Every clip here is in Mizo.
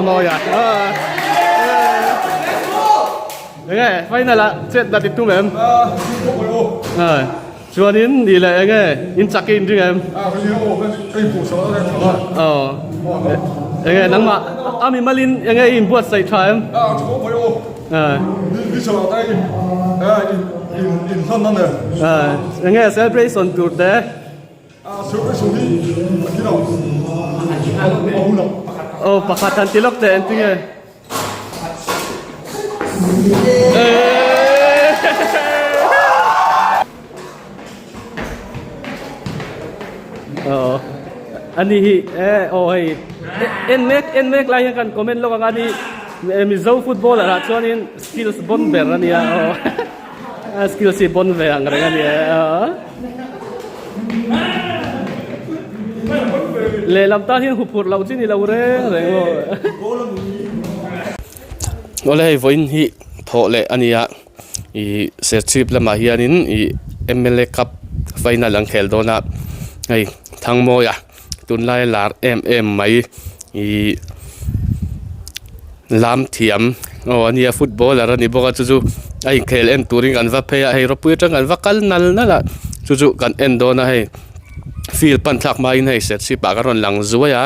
Thangmawia. Enge final ah chet la ti tum em? Chuanin ni leh enge in chak i inring em? Aw. Enge nangmah a mimalin enge i inbuatsaih tha em? Enge celebration tur te? Aw pakhat han ti lawk teh engtinge? Aw ani hi e aw hei en mek en mek lai hian kan comment lawk ang a ni Mizo footballer ah chuanin skills bon ber a nia aw skills hi bon ve ang reng a nia aw Lehlam tan hian huphurh loh chi ni lo reng reng maw. Awle hei vawiin hi thawh leh a ni a, ih Serchhip lamah hianin ih M L A cup final an khel dawn a, hei Thangmawia tunlai lar em em mai ih lam thiam aw a nia footballer a ni bawk a chu chu a inkhel en turin kan va phei a hei rawpui atang kan va kal nal nal a chu chu kan en dawn a hei field pan thlak hmain hei serchhip ah ka rawn lang zuai a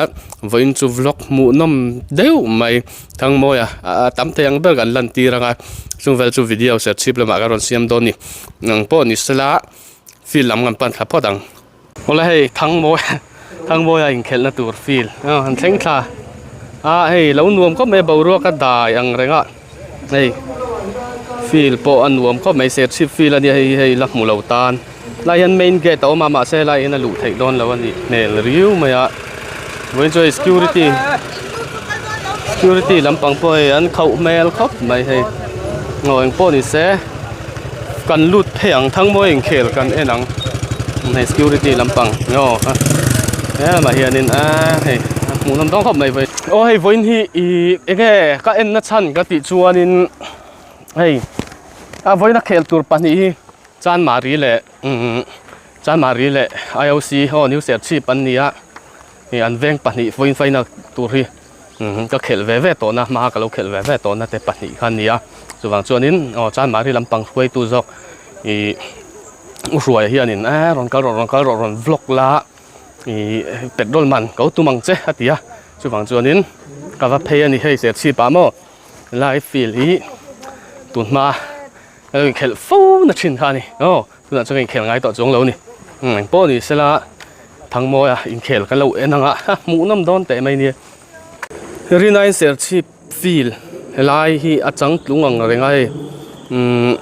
vawiin chu vlog hmuh nawm deuh mai Thangmawia a tam thei ang ber kan lan tir ang a chung vel chu video serchhip lamah ka rawn siam dawn a ni nang pawh ni sela field lam kan pan thla phawt ang. Awle hei Thangmawia Thangmawia inkhelhna tur field aw han thleng thla a hei lo nuam khawp mai a boruak a dai ang reng a hei field pawh a nuam khawp mai serchhip field a nia hei hi hei la hmu lo tan lai hian main gate a awm a mahse helai hian a luh theih dawn lo a nih hmel riu mai a vawiin chu hei security security lampang pawh hei an khauh hmel khawp mai hei aw engpawh ni se. Kan lut phei ang Thangmawi inkhel kan en ang hei security lampang aw he lamah hianin aaa hei a hmuh nawm dawn khawp mai vawiin aw hei vawiin hi ih enge ka en na chhan ka tih chuanin hei a vawiin a khel tur pahnih hi Chanmari leh umm Chanmari leh I O C aw New Serchhip an ni a ih an veng pahnih vawiin final tur hi. Ka khelh ve ve tawhna hma ka lo khelh ve ve tawhna te pahnih kha a ni a chuvang chuanin aw Chanmari lampang hruaitu zawk ih u Hruaia hianin eh rawn kal rawh rawn kal rawh rawn vlog la ih petrol man ko tum ang che a ti a chuvang chuanin ka va phei a ni hei Serchhip ah maw lai field hi tun hma ka lo inkhelh fo na thin kha a ni aw. Tunah chuan ka inkhel ngai tawh chuang lo a ni. Engpawh ni sela Thangmawia inkhel ka lo en ang a, hmuhnawm dawn teh mai nia. Rinai Serchhip field helai hi a changtlung ang reng a hei umm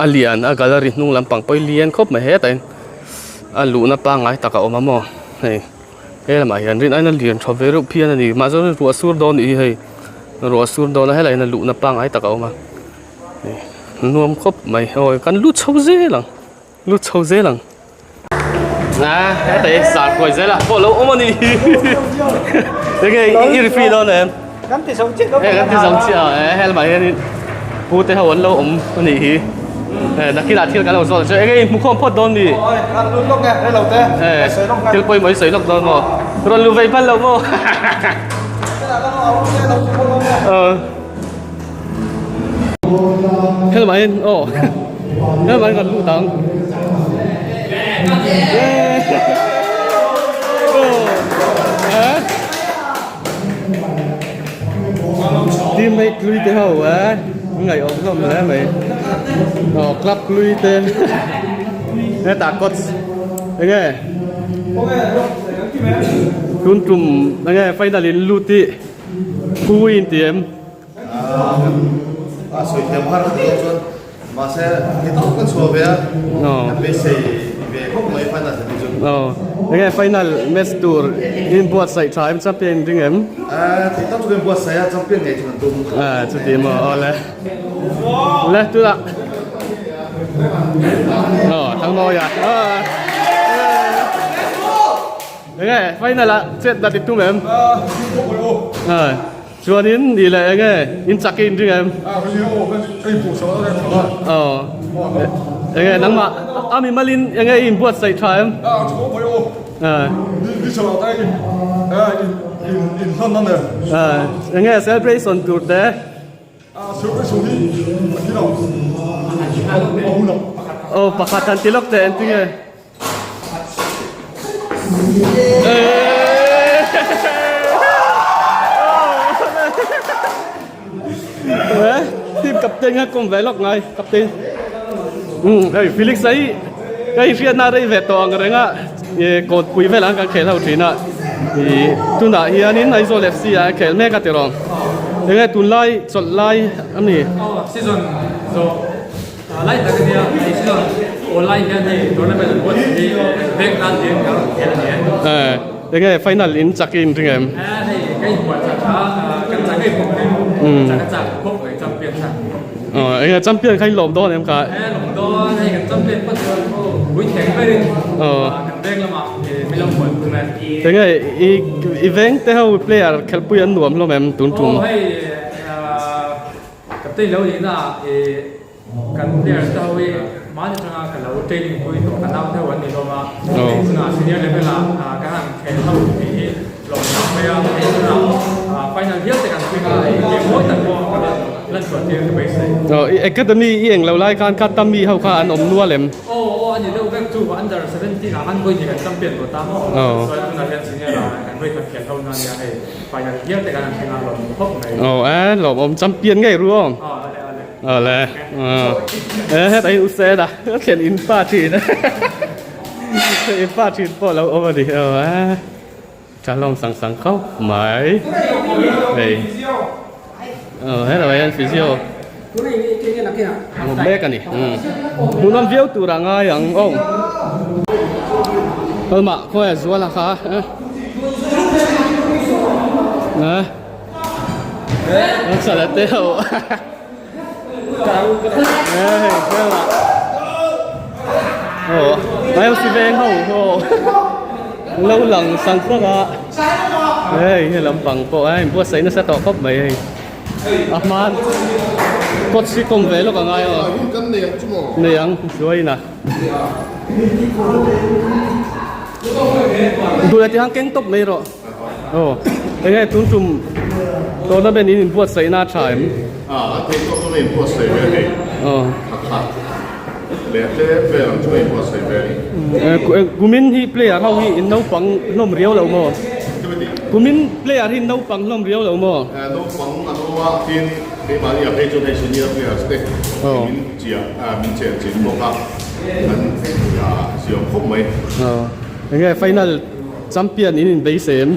a lian a gallery hnung lampang pawh hi lian khawp mai hetah hian a luhna pangngai tak a awm a maw hei he lamah hian rinai a lian tha ve reuh phian a ni mahse ruah sur dawn nih hi hei ruah sur dawn a helaiah hian a luhna pangngai tak a awm a. Nuam khawp mai awi kan lut chho zel ang lut chho zel ang a heta hi zar kuai zel a pawh lo awm a ni enge i referee dawn em kan ti zo chiah e kan ti zo chiah e helmah hianin pu te ho an lo awm a nih hi e nakinah thil kan lo zawt chu enge in hmu khawm phawt dawn mi kan lut lawk e rei lo te thil pawimawh i sawi lawk dawn maw rawn lu vei phal lo maw Helmah hian aw helmah hian kan lut ang teammate hlui te ho eh an ngaihawm hlawm hle mai aw club hlui te hetah coach enge tun tum enge final in lut hi Pu i inti em? A sawi thiam har ka ti lo chuan mahse ni tawk ka chhuah ve a kan beisei ve khawp mai final te chu. Aw enge final match tur in buatsaih tha em champion in ring em? Thei tawk chu kan buatsaih a champion ngei chu kan tum. Chuti maw aw le le tunah aw Thangmawia aw. Enge final ah chet la ti tum em? Chuanin ni leh enge in chak i inring em? Aw enge nangmah a mimalin enge i inbuatsaih tha em? In hlan na ne. Enge celebration tur te. Celebration hi a thi lo. A hun a. Aw pakhat han ti lawk teh engtin nge. Team captain kha kawm ve lawk ngai captain. Hei Felix a hi ka inhriatna rei ve tawh ang reng a kawtpui velah an kan khel ho thin a ih tunah hianin Aizawl FC ah a khel mek a tiraw enge tunlai chawlh lai a ni. Season zawh Lai tak a nia, hei chu aw lai hian hei tournament an buat hi veng tan hian ka rawn khel a ni e. Eh, enge final in chak in ring em? Eh, hei ka inbuat chak a, kan chak ngei bawk ring, chak a chak khawp mai champion kha. Aw, enge champion kha in lawm dawn em kha? Eh, lawm dawn, hei kan champion phawt chuan ui theng berin kan veng lamah mi lo buat tum e. Enge i i veng te ho player khelhpui an nuam hlawm em tun tum? Aw, hei Captain lo nihna ah i kan players te ho hi mahni atanga ka lo training pui tawh ka nau te ho an ni hlawm a, hei hunah senior level ah kan han khel ho tih hi lawm tak mai a, hei hunah final hial te kan thleng a, hei game mawi tak pawh ka rawn lan chhuah tir ka beisei. Aw i academy i englo lai khan kha tammi ho kha an awm nual em? Aw aw a ni deuh vek chu under 17 ah khan vawi hnih kan champion tawh ta maw, chuan tunah hian senior ah kan vawi khat khel ho na nia hei. Final hial te kan an thleng a lawm khawp mai. Aw e lawmawm champion ngei ru aw. Aw ale ale. Ale. E het ai use da thlen in pa thin. In pa thin pawh lo awm a ni. Aw e. Tha hlawm sang sang khawp mai. Hei. Aw hello hian physio. Awm mek a ni. Hmuhnawm viau tur a ngai ang aw. Kalmah khawi a zual a kha. An sala te ho. Hei kalmah. Aw ai si veng ho ho. Lo lang sang sang a. Hei he lampang pawh a inbuatsaih nasa tawh khawp mai hei. A hman kawt si kawm ve lawk a ngai aw. Nei ang hruaiin a. Duh leh tihang keng tawp mai rawh. Aw enge tun tum tournament in inbuatsaihna a tha em? A a theih tawk chuan a inbuatsaih ve a hei. Aw. A khat leh tlem vel ang chu a inbuatsaih ve a ni. Kumin hi player ho hi in naupang hlawm riau lo maw? Kumin player hi naupang hlawm riau lo maw? Naupang an awm a, tin keimahni ah phei chuan hei senior players te min chiah min chen chin bawk a, an ziah khawp mai. Enge final champion in inbeisei em?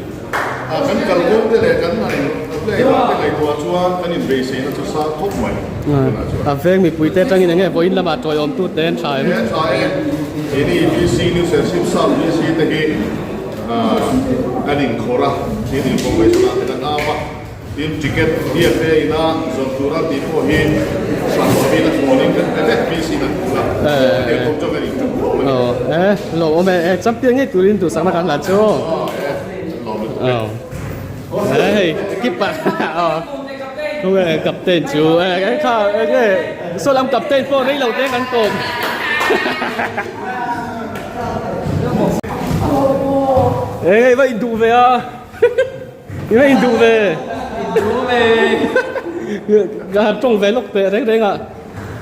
Kan kalkawng te leh kan han play dan te ngaihtuah chuan kan inbeisei na chu sang khawp mai tunah chuan. A veng mipui te atangin enge vawiin lamah tawiawm tu te an tha em? He tha e, keini VC New Serchhip Sub VC te hi Kan inkhawrh a, tin information ah te kan au a, tin ticket DFA ina zawrh tura tih pawh hi hran lovin a thlawnin kan pe vek PC kan phur a, hetiang khawp chuan kan inṭap hlawm a ni. Aw e, lawmawm e, e champion ngei turin duhsakna kan hlan chu. Aw e, lawm lutuk e. Aw e hei keeper aw tunge captain chu e kha enge saw lam captain pawh rei lo te kan kawm. Eng i va induh ve a i va induh ve Induh ve ka han tawng ve lawk teh reng reng a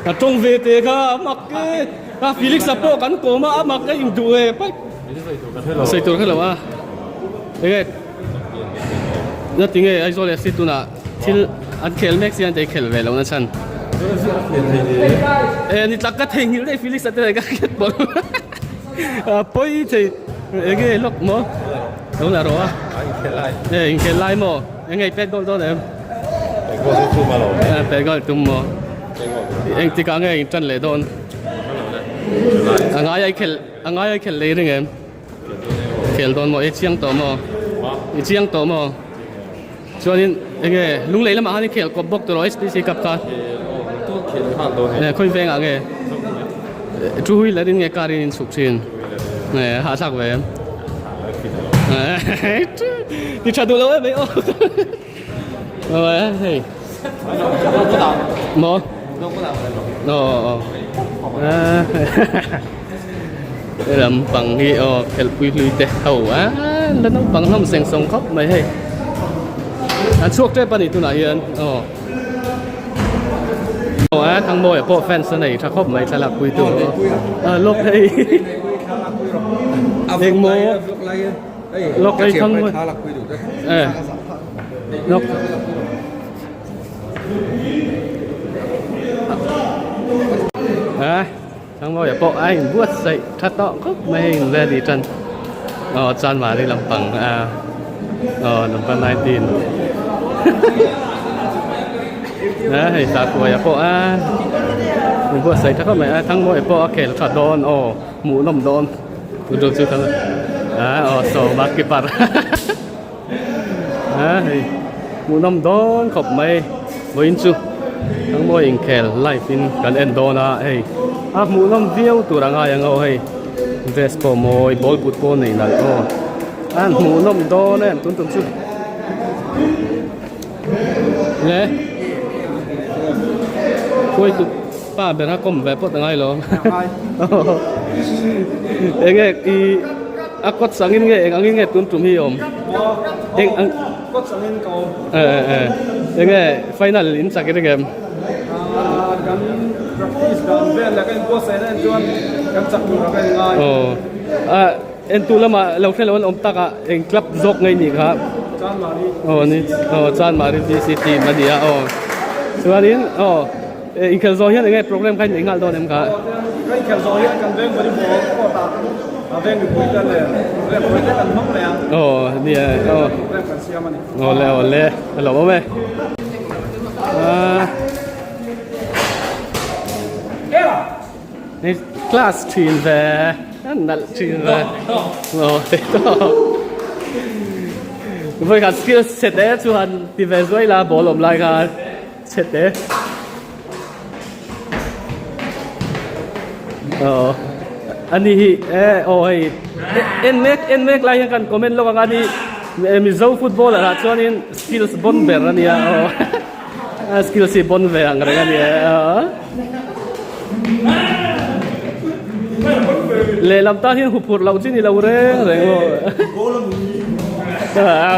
ka tawng ve teh kha a mak e a Felix a pawh kan kawm a a mak e induh ve paih sawi tur kha lo a enge na tinge Aizawl FC tunah Thil an khel mek chian te khel ve lo na chhan. E ni tlak ka theihnghilh daih Felix a te ka hriat bawk. A pawi thei enge lawk maw? Lo la rawh a. E inkhel lai maw? Enge i pet goal dawn em? Pet goal chu tum alo. E pet goal tum maw? Engtik ah nge in tan leh dawn? A ngai ai khel a ngai ai khel lei ring em? Khel dawn maw? I chiang tawh maw? I chiang tawh maw? Chuanin enge lunglei lamah khan i khel kawp bawk tawh SPC cup kha khawi vengah nge two wheeler in nge car in in chhuk thin nge hahthlak ve em ti tha duh lo em mai aw hei maw aw he lampang hi aw khelpui hlui te ho a la naupang hlawm seng sawng khawp mai hei. An chhuak tep a ni tunah hian aw. Aw a Thangmawia pawh fans a nei tha khawp mai thlalak pui tu aw lawk hei engmaw lawk hei Thangmawi e lawk a Thangmawia pawh a inbuatsaih tha tawh khawp mai a in ready tan aw Chanmari lampang a aw number 19 a hei Sakuaia pawh a inbuatsaih tha khawp mai a Thangmawia pawh a khel tha dawn aw hmuh nawm dawn chu chu a aw sawma keeper a hei hmuh nawm dawn khawp mai vawiin chu Thangmawi inkhel live in kan en dawn a hei a hmuh nawm viau tur a ngai ang aw hei dress pawh mawi ball kut pawh nei nalh aw a hmuh nawm dawn em tun tum chu le khuaitu pa ber a kawm ve pawt a ngai lo enge i A kawt sangin nge eng angin nge tun tum hi awm? Eng ang Kawt sangin ka awm. Eh eh eh. Enge final in chak i ring em? Ah kan practice dan vel leh kan inbuatsaih na en chuan kan chak tur a ka en ngai. Aw. Ah entu lamah lo hre lo an awm tak a eng club zawk ngei nih kha? Chanmari. Aw ni aw Chanmari VC team a nia aw. Chuanin aw Inkhelh zawh hian enge program kha in nei nghal dawn em kha? Ka inkhelh zawh hian kan veng volleyball court ah a veng mipui te leh referee te kan hmang leh a. Aw ni e aw. Program kan siam a ni. Aw le aw le a lo awm e. Ni class thin ve an nalh thin ve. Aw te tawp. Vawikhat skill set e chuan ti ve zuai la ball awm lai khan. Chhe te. Aw. Ani hi e aw hei en mek en mek lai hian kan comment lawk ang a ni Mizo footballer ah chuanin skills bon ber ania aw. A skills hi bon ve ang reng ania aw. Lehlam tan hian huphurh loh chi ni lo reng reng aw.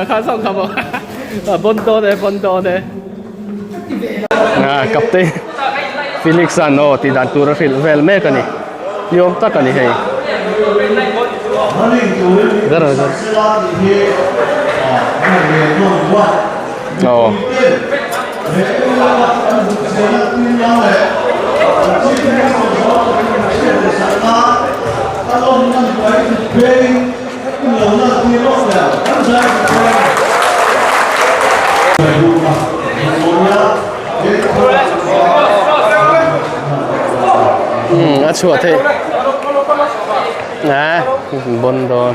Kha zawng kha maw. A bon dawn e bon dawn e. Captain Felix an aw tih dan tur a hrilh vel mek a ni ni awm tak a ni hei. Aw. A chhuah theih a bon dawn.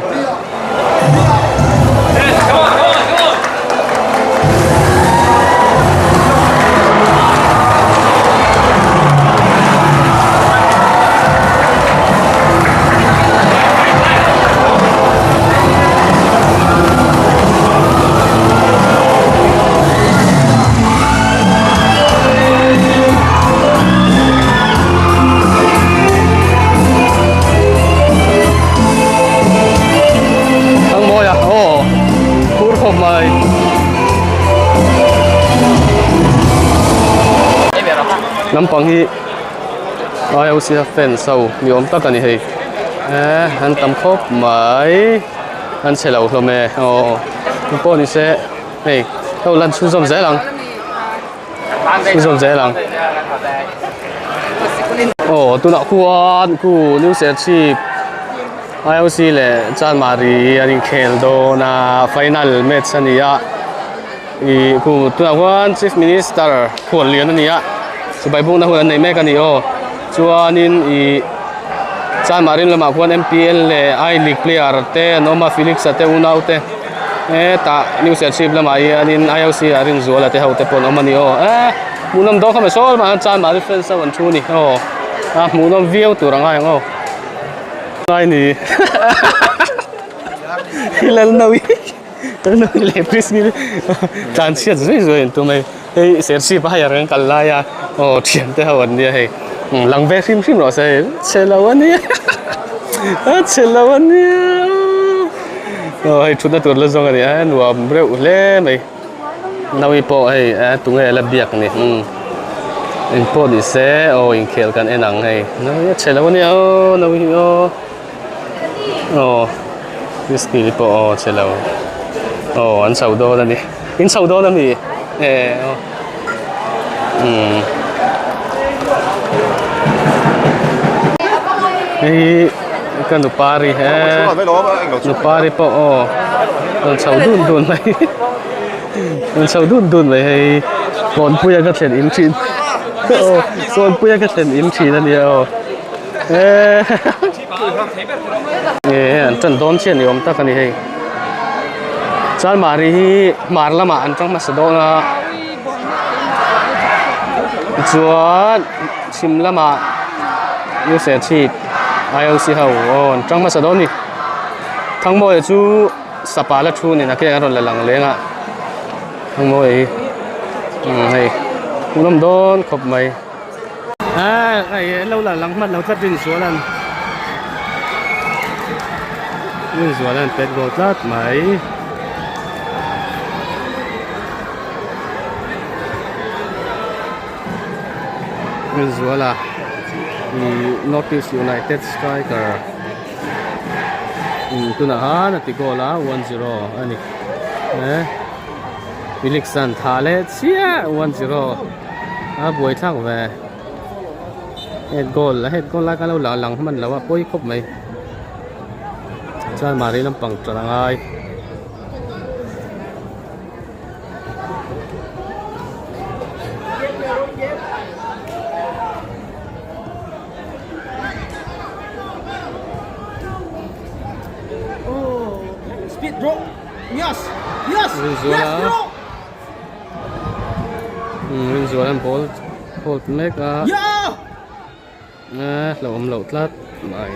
Thangmawia aw phur khawp mai. Nampang hi IOC a fans ho ni awm tak a ni hei eh an tam khawp mai an chhe lo hlawm e aw engpawh ni se hei ho lan chhunzawm zel ang chhunzawm zel ang aw tunah khuan khu new serchhip IOC leh Chanmari an inkhel dawn a final match a ni a. Ih khu tunah khuan chief minister khuan lian a ni a chibai bukna hun an nei mek a ni aw chuanin ih chanmahrim lamah khuan M_P_L leh I league player te an awm a Felix a te unau te hetah new serchhip lamah hianin I_O_C ah Rinzuala te ho te pawh an awm a ni aw eh hmuhnawm dawn kha mai sawi lamah hian chanmahri fans ho an thu a ni aw a hmuhnawm viau tur a ngai ang aw ngai ni Lalnawi. Leh Priscilla tlan chhiat zui zui an tum a hei hei Serchhip a hire kan kal lai a aw thian te ho an nia hei lang ve hrim hrim rawh se hei chhe lo a nia a chhe lo a nia aw hei thutna tur la zawng a ni a nuam reuh hle mai. Naui pawh hei eh tunge la biak ni umm eng pawh ni se aw inkhel kan en ang hei naui a chhe lo ania aw naui hi aw aw whisky te pawh aw chhe lo aw an chho dawn a ni in chho dawn a mi eh aw umm hei hi ka nupari he nupari pawh aw rawn chho dun dun mai. Rawn chho dun dun mai hei Kawnpuia ka thlen in thin aw Kawnpuia ka thlen in thin a nia aw eh an tan dawn chiah ni awm tak a ni hei Chalmari hi hmar lamah an tang hmasa dawn a tichuan chhim lamah U Serchhip I_O_C ho aw an tang hmasa dawn a ni Thangmawia chu. Sapa la thu nen a keng a rawn la lang leng a mawi hi umm hei hmuhnawm dawn khawp mai ah hei an lo la lang hman lo tlat rinzual an rinzual an pet goal tlat mai. Rinzuala ih North East United striker. Umm tunah khan a ti goal a 1-0 a ni eh Felix an thah leh chiah 1-0 a buai thlak ve head goal a head goal lai khan a lo lang lang hman lo a pawi khawp mai chuan mahni lampang ṭan a ngai. Rinzuala Rinzuala an ball hold mek a eh hlauhawm loh tlat mai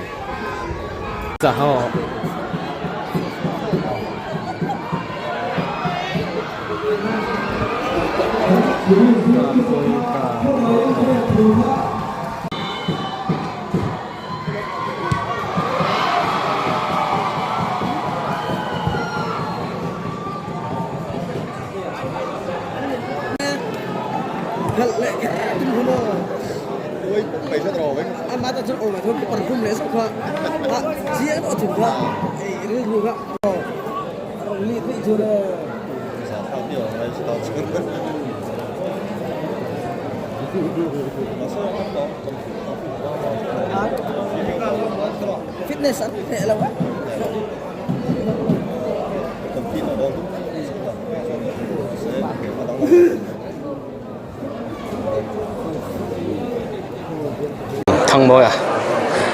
Thangmawia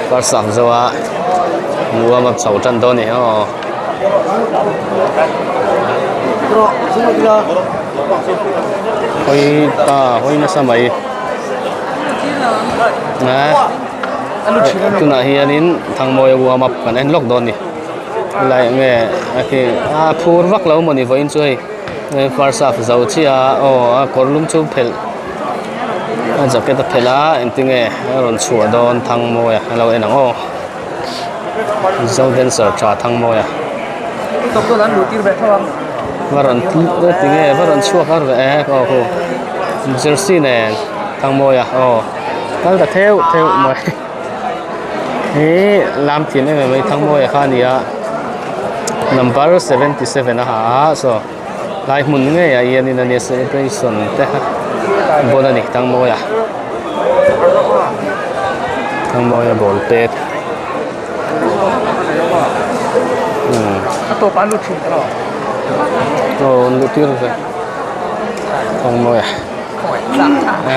parsak zo a nuam a chho tan dawn a ni aw. Hawi ta hawi nasa mai tunah hianin Thangmawia warm up kan en lawk dawn a ni helai enge a khi a phur vak lo mawni vawiin chu hei first half zo chiah a aw a kawr lum chu phelh a jacket a phelh a engtinge a rawn chhuah dawn Thangmawia a lo en ang aw. Zo dancer tha Thangmawia va rawn tinge va rawn chhuak har ve e aw hu jersey nen Thangmawia aw kal ta theuh theuh mai hi lam thin em em mai Thangmawia kha a ni a number 77 a ha a saw lai hmun ngei ah hianin ania celebration te kha bawlh a ni Thangmawia Thangmawia ball pet umm aw an luh tir ve Thangmawia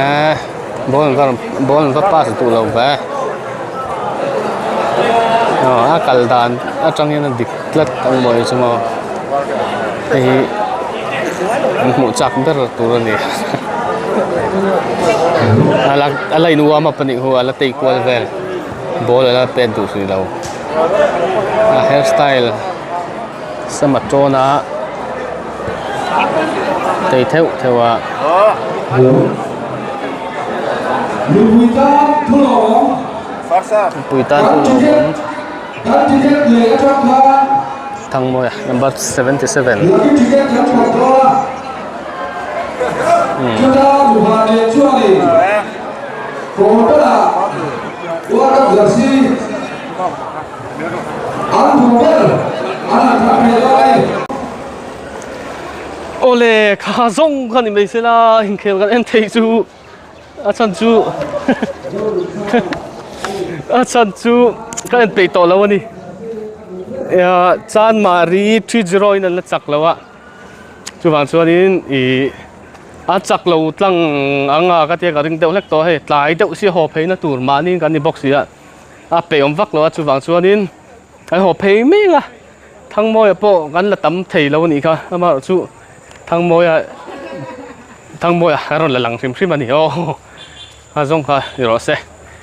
eh ball an va ball an va pass duh lo ve aw a kal dan atangin a dik tlat Thangmawia chu maw. Hei hi an hmuh chak ber tur a ni a la a la in warm up a nih hu a la tei kual vel ball a la pet duh hrih lo a hair style sama tawn a tei theuh theuh a. Mipui tan thu lo awm. Thangmawia number 77. Chuta duha nen chuanin Kawtala World Cup jersey an duh ber an han thlah thei dawn a ni. Awle kha zawng kha ni mai sela inkhel kan en thei chu a chhan chu a chhan chu ka en peih tawh lo a ni Chanmari 3-0 in an la chak lo a. Chuvang chuanin ih a chak lo tlang ang a ka tia ka ring deuh hlek tawh a hei tlai deuh si haw phei na tur mahni kan ni bawk si a a peih awm vak lo a chuvang chuanin kan haw phei mek a Thangmawia pawh kan la tam thei lo a nih kha amaherawh chu Thangmawia Thangmawia a rawn la lang hrim hrim a ni aw a zawng kha ni rawh se.